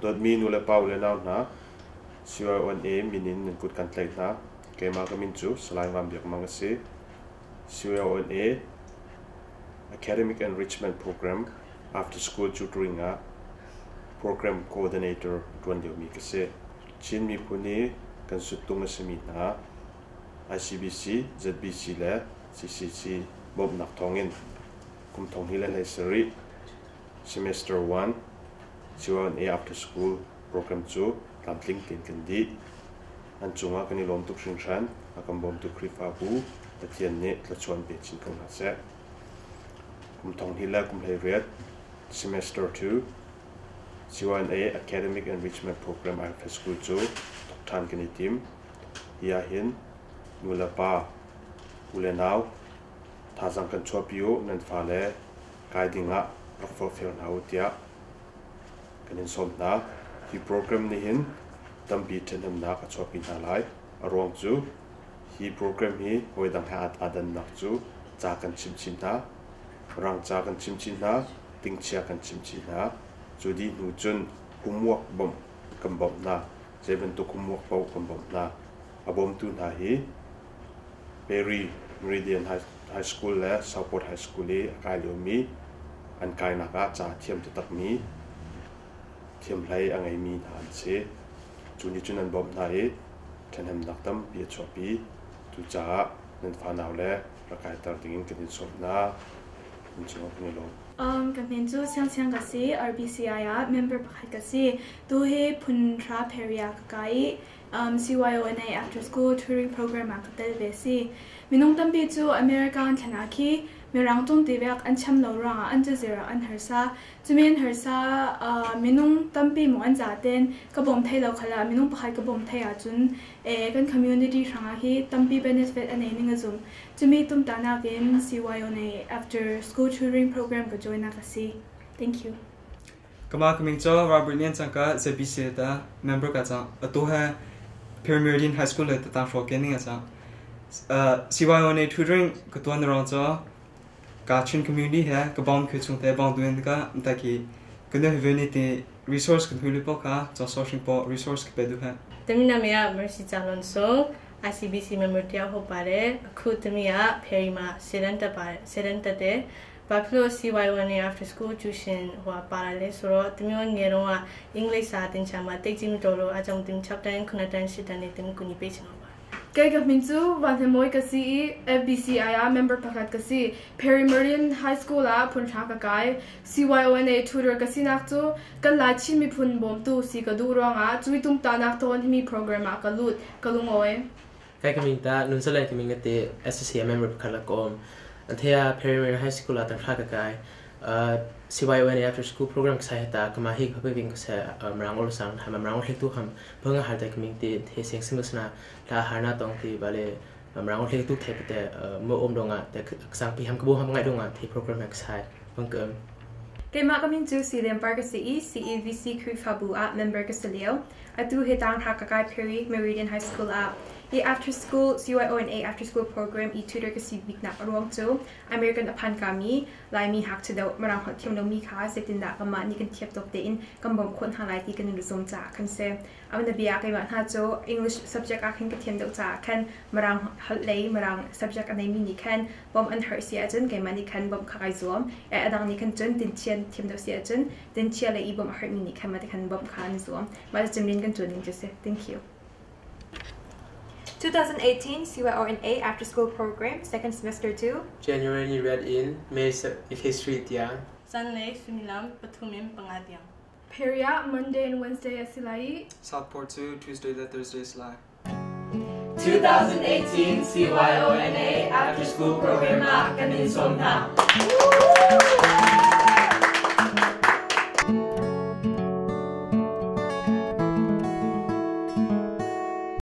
Dawtmi nulepa u le nau hna, CYONA min in nan kut kan tlaih hna. Keimah ka min cu Salai Ngam Biak Mang a si. CYONA Academic Enrichment Program After School Tutoring ah Program Coordinator a ṭuan liomi ka si. Chin miphun i kan suttung a simi hna ICBC, ZBC le CCC bawmhnak thawngin kum 2017 Semester 1 CYNA After School program cu tlamtling tein kan dih. An cungah kan i lawm tuk hringhran. A kan bawmtu Khrihfabu Pathian nih thluachuah pe chin ko hna seh. Kum 20 le kum 18 Semester 2 CYNA Academic Enrichment Program After School cu thawk ṭhan kan i tim. Hi ahhin nu le pa, u le nau thazaang kan chuahpi u, nan fale kai dingah rak forhfial hna u tiah kan in sawm hna. Hi program nih hin tampi ṭhahnemnak a chuahpi hna lai. A ruang cu hi program hi hawidang he aa dannak cu ca kan chimh chin hna, rang ca kan chimh chin hna, tingchia kan chimh chih hna. Cu dih hnu cun homework bawmh kan bawmh hna. Zei bantuk homework paoh kan bawmh hna. A bawmtu hna hi Perry Meridian High School le Southport High School i a kai liomi an kainak ah ca a thiam taktakmi thiamhlei a ngeimi hna an si. Cu nih cun an bawmh hna i ṭhahnemnak tampi a chuahpi. Cucaah nan fanau le rak kaiter dingin kan in sawm hna. Nan cungah kan i lawm. Ka min cu Siangsiang ka si. RBCI ah member pakhat ka si. Tu hi phun hra Perry ah ka kai i CYONA After School Tutoring Program ah ka tel ve si. Minung tampi cu America an thlen ah khi Mirang tung ti vek an thiam lo ruangah an cazir ah an harsa. Cumi an harsa minung tampi mu an zaten ka bawm thei lo khala minung pakhat ka bawm thei ahcun kan community hrangah hi tampi benefit a nei ning a zum. Cumi tumta nakin CYONA After School Tutoring Program ka join nak a si. Thank you. Kama ka min cu Robert Lian cang ka ZBC ta member ka cang. Atu he Pyramidin High School le tatang hro ke ning a cang. CYO ne tutoring ka tuan rong cu ka Chin community he ka bawm khu chung te bawng duin ka ta ki ka nu he ni ti resource kan hulu po ka cho social po resource ka pe du he. Tamina me a Mercy Chalon so ICBC member tia ho pare akhu tami a Perima sedanta pare sedanta te ဘာဖြစ်လို့ CY1 နဲ့ after school tuition ဟိုပါလာလဲဆိုတော့တမျိုးငယ်တော့ကအင်္ဂလိပ်စာသင်ချာမှာတိတ်ကြီးမတော်လို့အကြောင်းတင်6တန်း9တန်း10တန်းနဲ့တင်ကူညီပေးချင်တော့ပါ Kei ka min cu Van Hnem Mawi ka si i FBCI ah member pakhat ka si. Perry Meridian High School ah phunhra ka kai. CYONA tutor ka sinak cu kan Lai Chin miphun bawmtu si ka duh ruangah cui tumtanak tawn himi program ah ka lut. Ka lungawi. Kai ka min ta nun salai ka min ka te SCC member pakhat la kom. Anthea Perry High School ah tanghra ka kai. CYONA after school program ka sai ta kama hi ka peving ka sa mrang ol sang ham mrang ol tu ham phanga har ta kaming te the seng sing sna la harna tong ti bale mrang ol tu the te mo om donga te sang pi ham ka bo ham ngai donga the program ka sai bang ka Keimah ka min cu Siliam Par ka si i CEVC Khrihfabu ah member ka si lio. Atu hi tang hra ka kai Perry Meridian High School ah. Hi after school CYONA after school program i tutor ka si biknak a ruang cu American a phan kami Laimi hak do Mirang holh thiam lomi kha zeitindah kanmah nih kan thiam tawk tein kan bawmh khawh hna lai ti kan in zuam caah khan si. Amana bia keimah hna cu English subject ah khin ka thiam deuh caah khan Mirang holh lei Mirang subject a neimi nih khan bawmh an herh si ahcun keimah nih khan bawmh kha kai zuam. A dang nih khan cun tinchian thiam deuh si ahcun tinchia le i bawmh a herhmi nih khan mah ti khan bawmh kha an zuam. Mah cu cimrin kan tuan ning cu si. Thank you. 2018 CYONA After School Program, second semester 2. January ni riat in May history tiang. Sunday suimilam pathum in panga tiang. Peria Monday and Wednesday a si lai i Southport 2 Tuesday to Thursday si lai. 2018 CYONA After School Program ah kan in sawm hna.